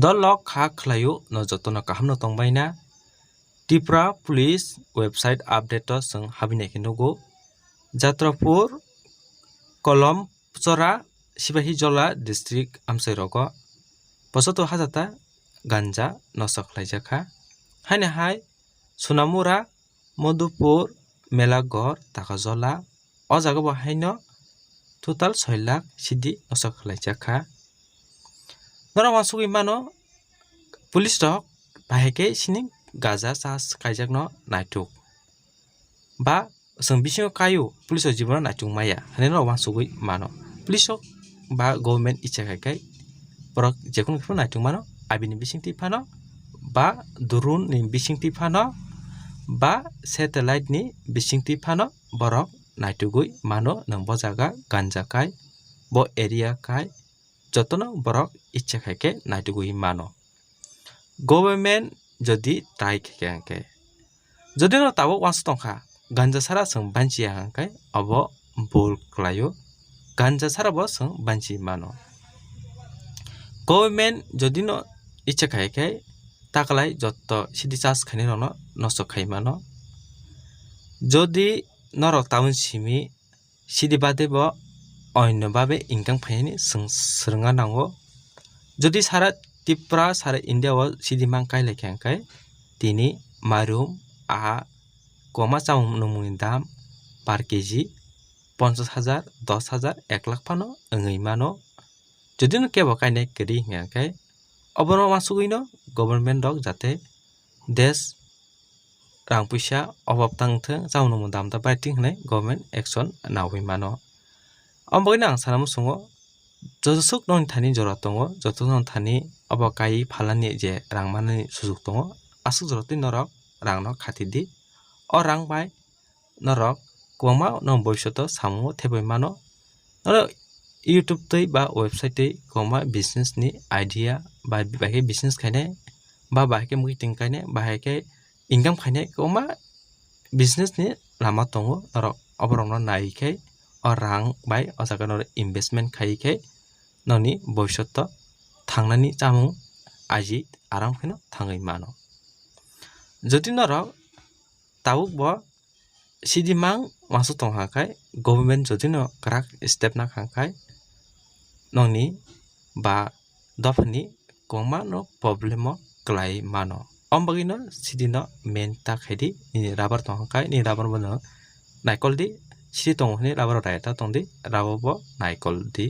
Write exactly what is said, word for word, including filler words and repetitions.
Dol lok kha khlaio no jotono kaham no tongbaina. Tripura Police website update o chwng habinai khe nugo. Jatrapur, Kolom, Chora, Sipahijola district amchai rogo pochoto hajata ganja nosto khlaijak kha. Haino hai Sonamura, Madhupur, Melaghor, Takajola, o jaga bo haino total soi lakh sidi nosto khlaijak kha. Norok uansugwi mano, police rok bahai khe sini ganja charge kaijakno naituk. Ba chwng bisingo kaio, police rok jibono naituk maya hinwi norok uansugwi mano. Police rok ba government icha khai khai borok jekunu khe phano naituk mano, abini bisingtwi phano ba drone ni bisingtwi phano ba satellite ni bisingtwi phano borok naitugwi mano, nwng bo jaga ganja kai, bo area kai, jotono borok icha khai khe naitugwi mano. Government jodi tai khe khe hwnkhe, jodi no tabuk uansuk tongkha, ganja sara chwng banchiya hwnkhe obo bul kwlaio, ganja sara bo chwng banchi mano. Government jodi no icha khai khe taklai jotto sidi charge khainai rokno nosto khai mano. Jodi norok town simi sidi bade bo oinno babe income khainani chwng swrwngna nango. Jodi sara Tripura, sara India o sidi mang kai lai khe hwnkhe tini mairum, aha, kwma chamung nungmungni dam per kg ponchas hajar, dos hajar, ek lakh phano wngwi mano. Jodi no kebo kainai kwrwi hwnkhe obono uansugwino government rok jate desh rang puisa obab tang thung, chamung nungmung dam ta bai thung hinwi government action nawi mano. Omo bagwino ang sana muchungo, joto swk nokni thani jora tongo, joto nokni thani obo kai phalnani je rang manani sujuk tongo, aswk jora twi norok rangno khati di. O rang bai norok kwbangma no bhobishoto samungo thepwi mano. Norok YouTube twi ba website twi kwbangma business ni idea ba bahai khe business khainai ba bahai khe marketing khainai, bahai khe income khainai, kwbangma business ni lama tongo. Norok oborokno nai khe o rang bai o jaga norok investment khai khe noni bhobishoto thangnani chamung aji aram kheno thangwi mano. Jodi norok tabuk bo sidi mang uansuk tong kha khai, government jodi no kwrak step na kha khai, nokni ba dophani kwbangma no problem o kwlai mano. Omo bagwi no sidi no main ta khai di, nini rubber tong kha khai, nini rubber bo no naikol di, sidi tongo hwnwi rubber rok daya ta tong di, rubber bo naikol di.